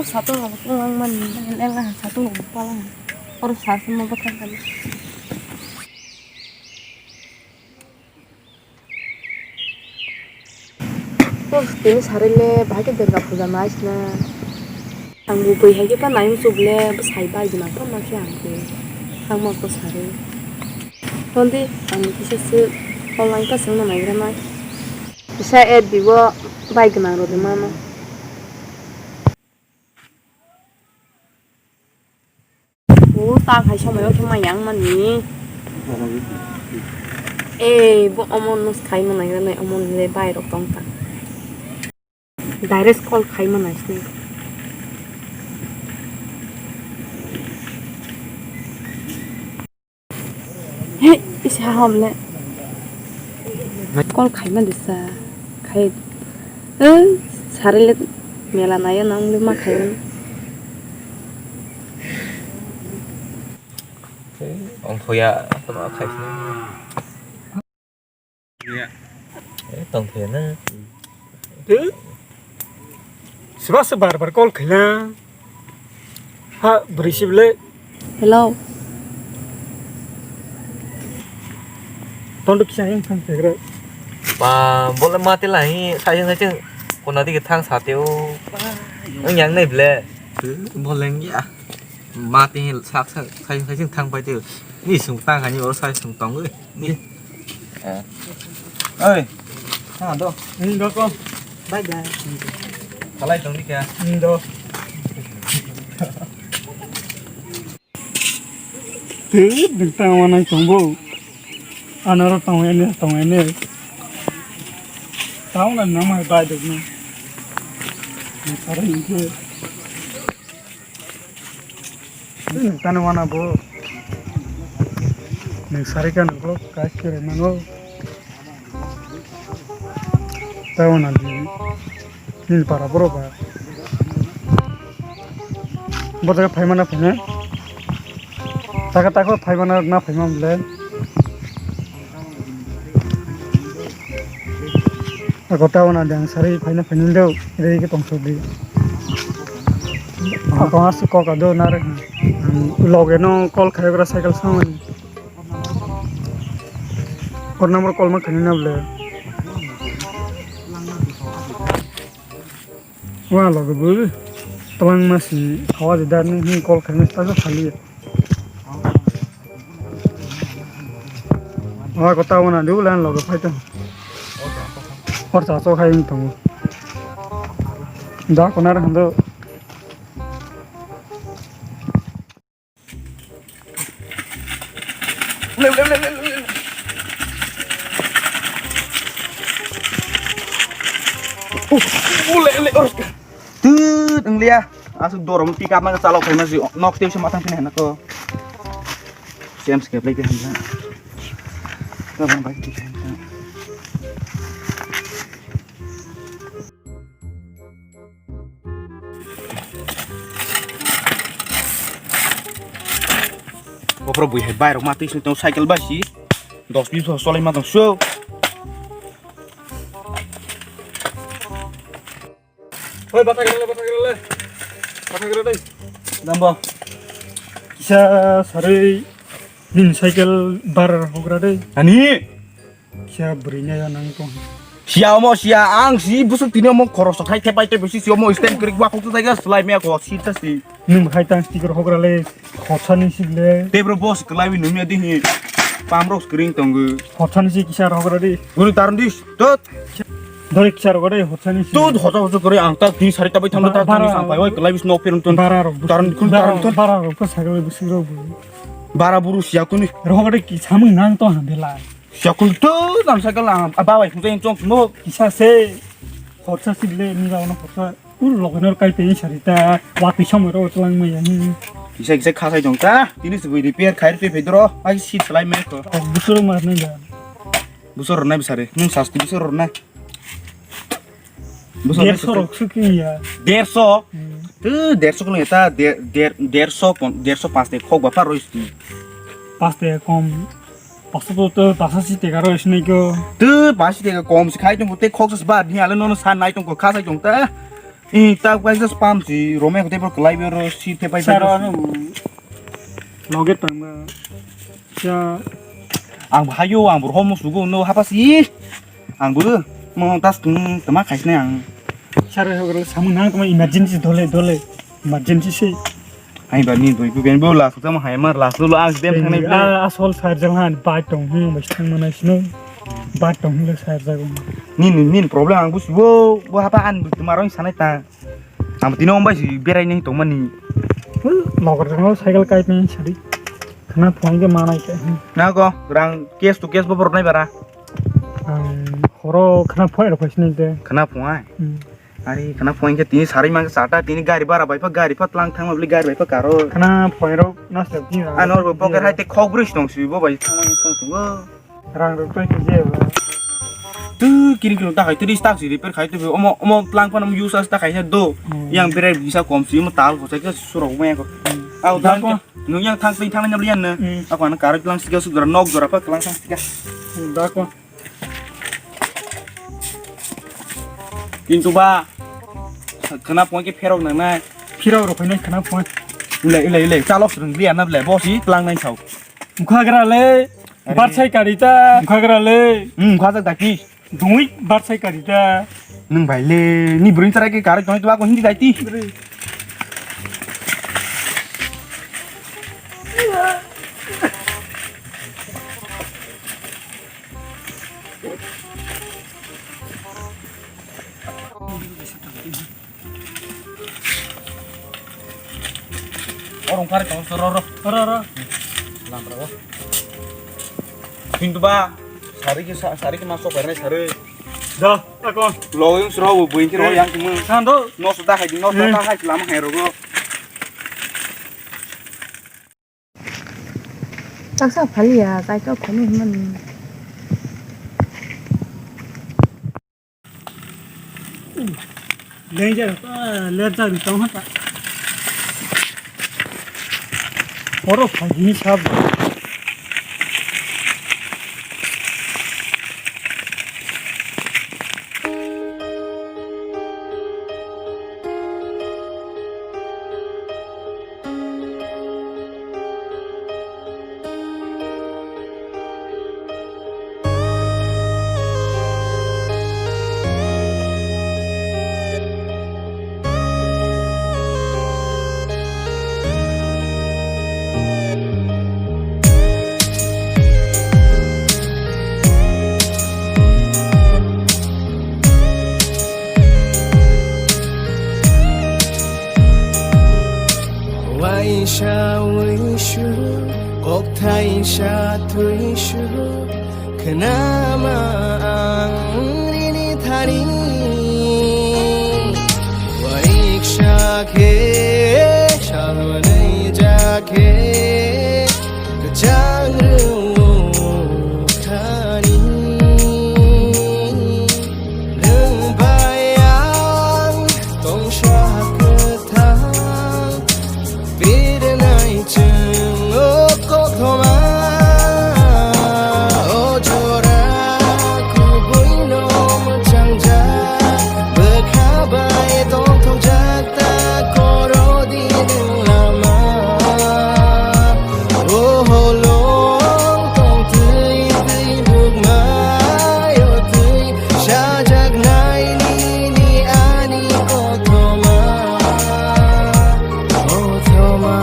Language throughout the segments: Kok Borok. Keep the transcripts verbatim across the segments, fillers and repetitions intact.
Satung rok tonglang mani, leng leng satung rok palang. Oro sa se ma bwkhak kali. Oh, tini sarwi le bahai khe Durga puja nai sina. Ang bo bui hai khe ta nai muchuk le bwsai bai gwnang tamo khe ang khe thangma ko sarwi. Tondi ang kisa se online ta sengma naigra nai. Kisa F B o bai gwnang rw de mano. O ta khai somoi o khe mai yang mani. Eh, bo omo nus khai manai nai omo le bai rok tong ta. Direct call khai manai sini. He, isi ha hom le. Call khai ma disa. Khai. Eh, sari le mela nai na ong le ma khai. Ongkhoya, tama khai. Eh, tongkhoya na. Twi. Siba se bar bar call khaila. Ha, bwrwi sibile. Hello. Tondo kisa yang thang segra. Ba, bole mati lahi, sayang sayang. Kona digi thang sateo. Ang yang nai ble. Twi, boleng ya. Mati sak sak, sayang sayang thang pai teo. Ni sung tang hani oro sai sung tong. Ni. Eh. Oi. Ha do. Ni do ko. Bye bye. Halai tong ni kya? Ni do. Tei ding tang wana tong bo. Anaro tong ene tong ene. Tao na nama bai dok ni. Ni sara ni ke. Tano wana bo. Nung sarika nung kok kai kere mango. Tao na di. Nini para boro ba. Bo jaga phaimana phaina. Taka taka phaimana na phaima bole. Ako tao na dang sari phaina phaina do. Ire ke tong sodi. Ako asu kok ado na re. Loge no call khai gra cycle samani. Kor number call ma khani na ble. Wa loge bu. Tawang masi khawa de dar ni call khani ta khali. Wa ko ta wana du lan loge phai ta. Hor cha so khai tongo. Da konar hando. Tut, wnglia. Asuk dorom pick up ma chalok phaima si nok tei se matang phina hena to. Sem skep lai ke hena. Ka ban bai ti hena. Bopro bui hai bai rok ma twi sung tong cycle bai si dos bis cholai ma tong so. Hoi bata gele bata gele bata gele dai. Dambo. Kisa sarui nin cycle bar hogra dai. Ani. Siya bwrwi nai ya nang tong. Siya omo siya ang si busuk tini omo khorok sok hai thepai thepai si omo stand krik wa khok tu jaiga slai me ko si ta si. Nung hai tang sticker hogra le khotsa ni si le. Te bro boss klai wi nung ya di hi. Pam rok screen tong gu. Khotsa ni si kisa hogra di. Guru tarun dis. Tot. Dori kisa hogra di khotsa ni si. Tot hoja hoja kore ang ta tini sari ta bai tham ta tini sang pai oi klai bis nok pirun ton. Bara rok. Tarun kun tarun ton. Bara rok ko sagal bisi rok. Bara buru siya kuni. Hogra di kisa mung nang tong ha belai. Siakul tu nang cycle ang, ah, bawai hwnjai chong mo. Kisa se, khorsa si le, ni ba ono khorsa. Ur loge nor kai pe sari ta, watwi somoi ro tlang mai ani. Kisa kisa khasai dong ta, tini se repair khai twi phai dro, ai si thlai me ko. Busur mar nai ga. Busur nai bisare, nung sasti busur nai. Derso rok sukhi ya. Derso? Hmm. Tu derso ko ta der der derso pon derso pas de khok ba par rois tu. Pas de kom. Pas to to pas si te garo isne ko. Tu pas si te kom si khai tung te khok sa ba ni ale no sa nai tung ko kha sai tung ta. I tak bai just pam si, Romeo kote por kelai bero si te pai Saro pai. Ano loge tangba. Ya. Ang hayo, ang bor homo sugo no hapa si. Ang bu mo tas tung tema khaisne ang. Saro hogro samu nang tama emergency dole dole. Emergency se. Ai ba ni doi ku ben bo la su tama hai mar la su lo ang dem thangnai bele. A asol sar jang han bai tong hung bai thang mana sino. Bai tong hung le sar jago. Ni ni ni problem ang bu sugo bo hapa an bu tumarong sanai ta. Ang tino ombai si berai nai tongmani. Logar jang cycle kai pen sadi. Khana phone ke manai ke. Na go rang case to case bo borok nai bara. Ang horo khana phone rok phai sinai de. Khana phone ai. Hmm. Ari khana phone ke tini sari mang sata tini gari bara bai pa gari pa tlang thang ma bli gari bai pa karo. Khana phone rok na se tini rang. Ano bo poker hai te khok bris tong si bo bai thang ma tong tong. Rang rok pai khe je ba. Tu kiring kiring ta khai tu ris tak si repair khai tu omo omo tlang phano use as ta khai sa do. Hmm. Yang berai bisa kom si mo tal ko sa ke surok mo yang ko. Hmm. Au da dan ko. Ke nung yang thang ping thang na lian na. Hmm. Ako ana karak lang siga su jora nok jora pa lang thang siga. Hmm, da ko. Kintu ba khana point ke pherok nang nai. Pherok rok phai nai khana point. Ulai ulai ulai chalok srang lian na ble bo si tlang nai sao. Mukhagra le, are. Barsai karita. Mukhagra le. Hmm, mukha jak daki. Dungui barsai karita. Nung bai le, ni bring sarai ke karai tong tu aku hindi daiti. Orang kari tong ro ro. Ro ro. Lam ro. Hintu ba sari ke sa-, sari ke masuk karena sari. Dah, aku. Lo yang sero bu buin kiro yang cuma. Sando. No sudah hai, no sudah hai selama hai rogo. Taksa phaliya, kaitor phone hwnmani. Danger, ah, lerjak ni tong hata. Oro phagini sab. Waisa wisu, kokthai sa thuisu, khnama ang rini thani. Waiksa khe, salnai ja khe, kwchang rwngthani. Nwng bai ang tongsa kwthang, pirnai chwng o kothoma. O jora kubui no mwchangjak, bwkha bai tongthokjak. Ta koro di nwng lama. O holong tong twi twi bukmai o twi sajaknai nini ani kothoma, kothoma.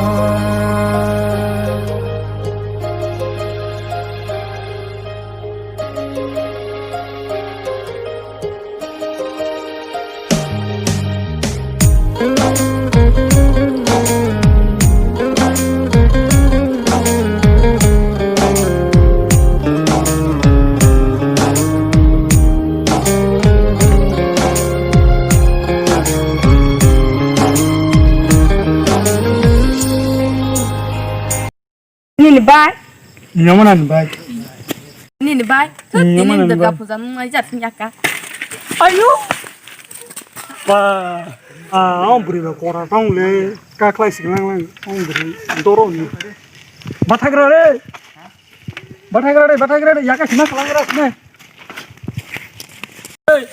Nini bai? Nini bai? Nini bai? Thut, nini bai? Durga puja nung nai jar sing yaka. Ayo. Ba, ah, ang bwrwi ba kora tang le, ka khlai sing lang lang, ang bwrwi doro ni. Bathagra re. Bathagra re, bathagra re, yaka sima klang ra sine. Hey.